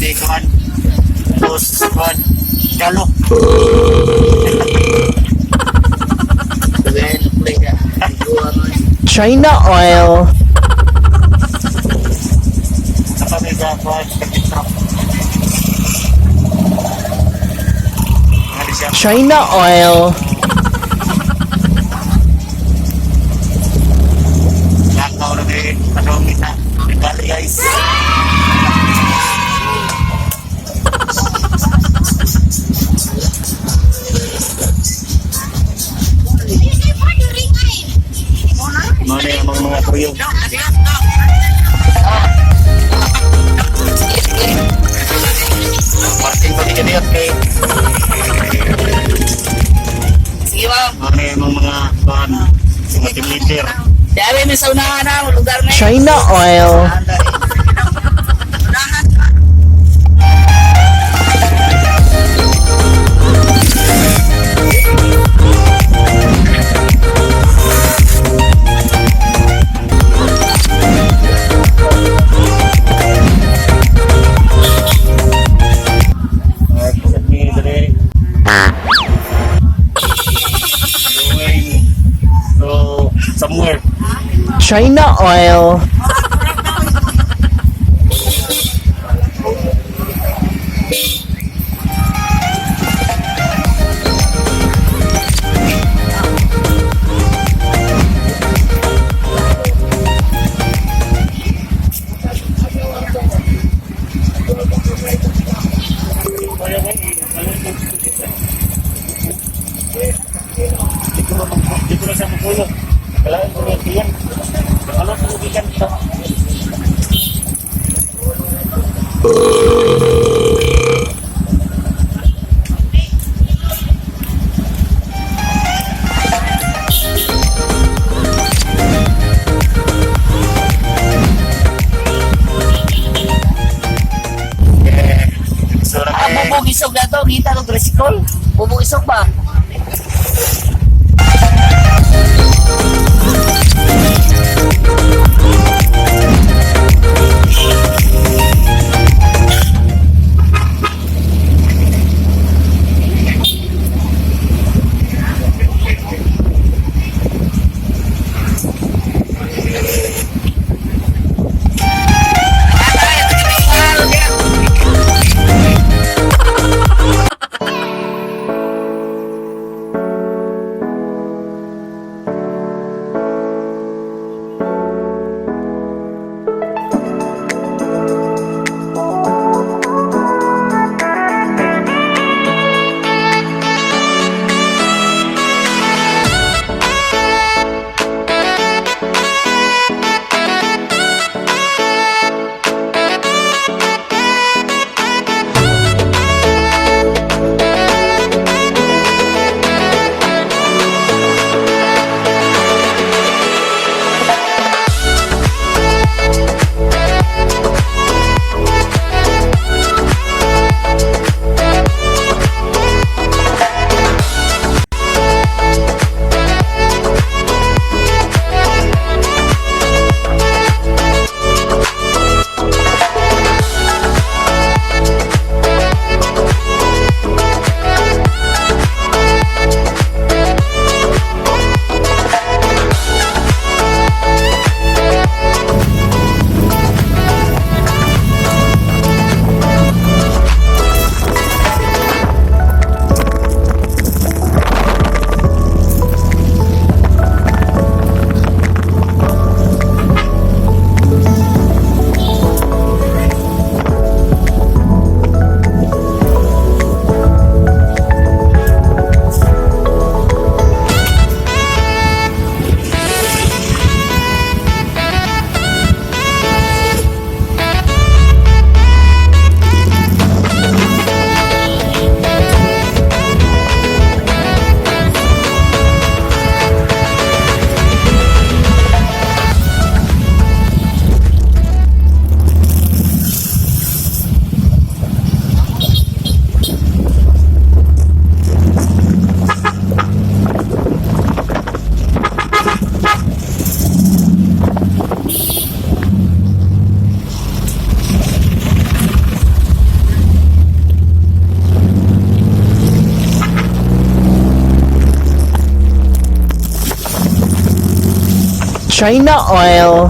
Si Kuan. Boss Kuan. Galo. China Oil. Sa pamilya Kuan. Kapitro. Ano siya? China Oil. Nakaw na din. Padungit na. Bali, guys. Muna yung mga kuyo. Parking pa din yun kay Sige, ma'am. Muna yung mga kuan, mga team leader. Dali mi sa unahan na, lugar na. China Oil. Alright, sa dire. Going to somewhere. China Oil. Dito na siya magulo. Kailangan ko rin yan. Ano kung ikan ito? Yeah. So, Ah, bubog isog na to, kita to tricycle. Bubog isog ba? China oil.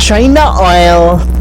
China oil.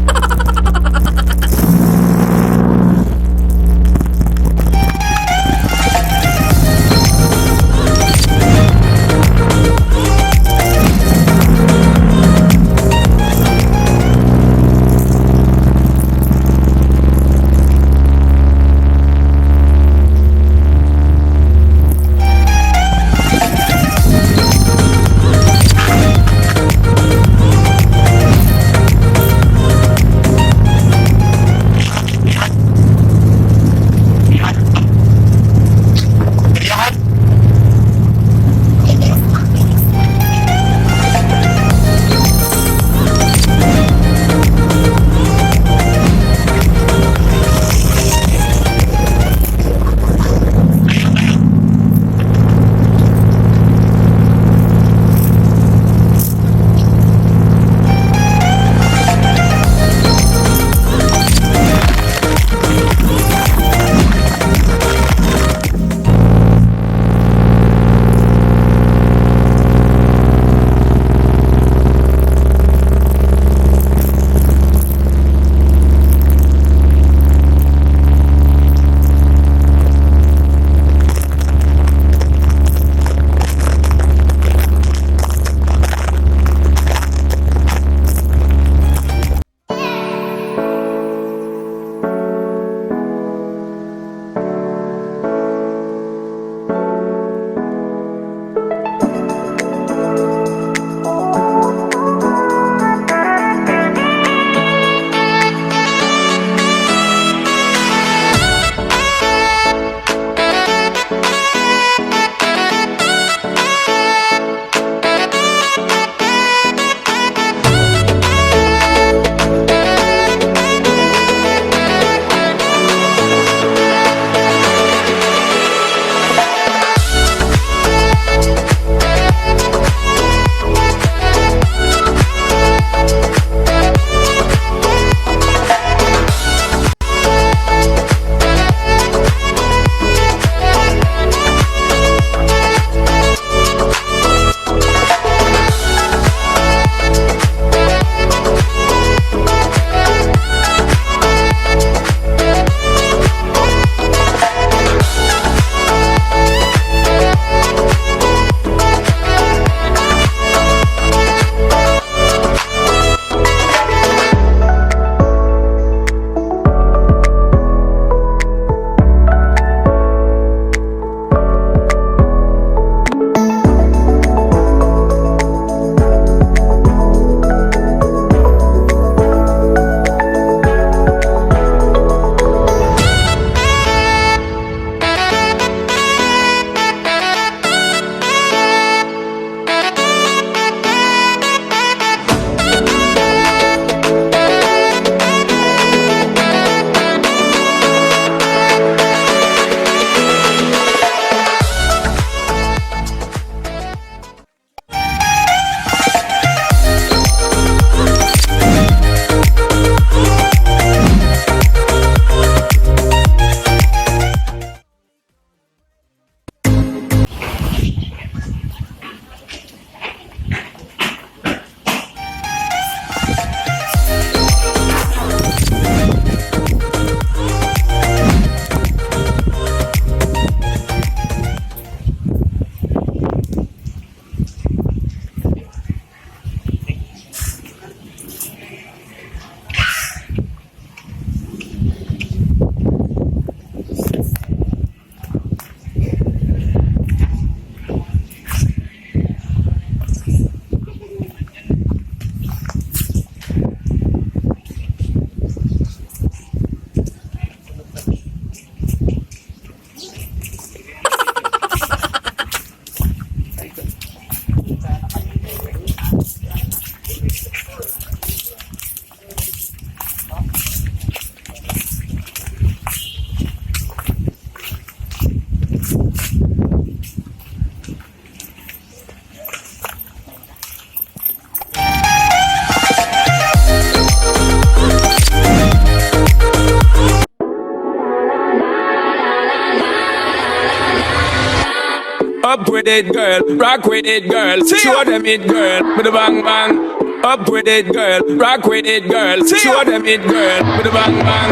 Up with it, girl. Rock with it, girl. Show them it, girl. With a bang bang. Up with it, girl. Rock with it, girl. Show them it, girl. With a bang bang.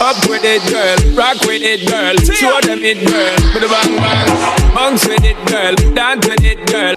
Up with it, girl. Rock with it, girl. Show them it, girl. With a bang bang. Bounce with it, girl. Dance with it, girl.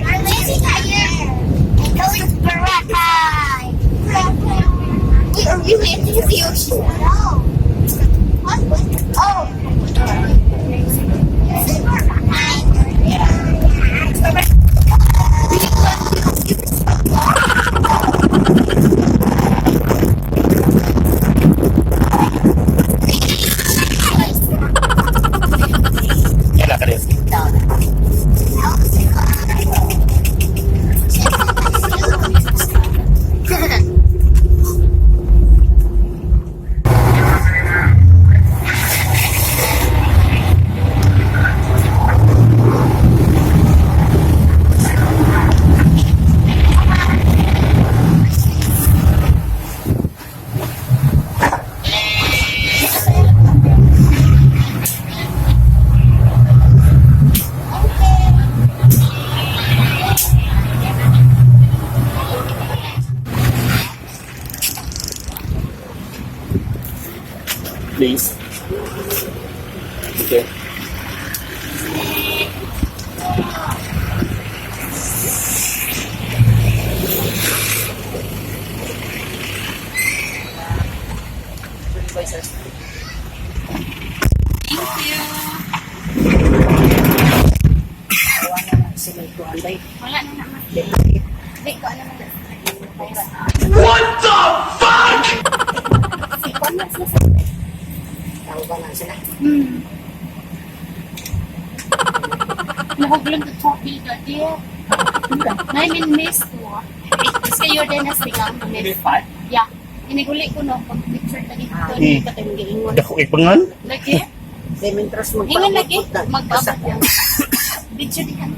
I'm lazy tiger. And going to Boracay. Wait, are we landing in the ocean? No. What? What? Oh. Is it Boracay? Yan ka rin. Please. Okay. sila ikuan day. Wala na naman. Deposit. Di ko alam na. What the fuck? Si Juan na sila sa Tao ba na sila? Nahuglon to chocolate dati. Nine in miss ko. Kasi kayo din na sila. Yeah. Iniguli ko no, pag picture tadi dito, hindi ka tayo giingon. Dako ipangan? Lagi? Di mintras Ingon lagi? magpaabot Magpaabot yan. Video diyan.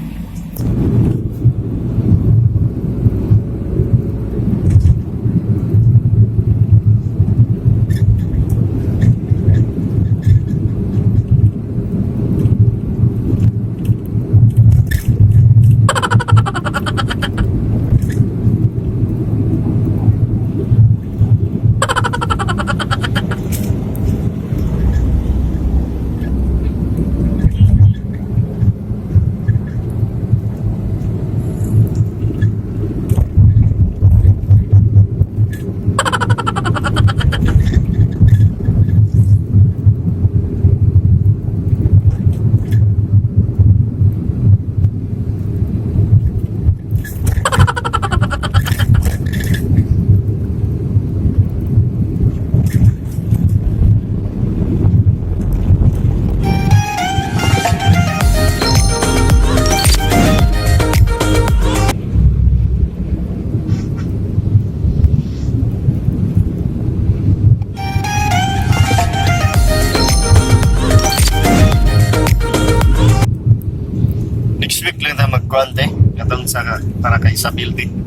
Next week lang ta magkuan te. Katong sa para kay sa building.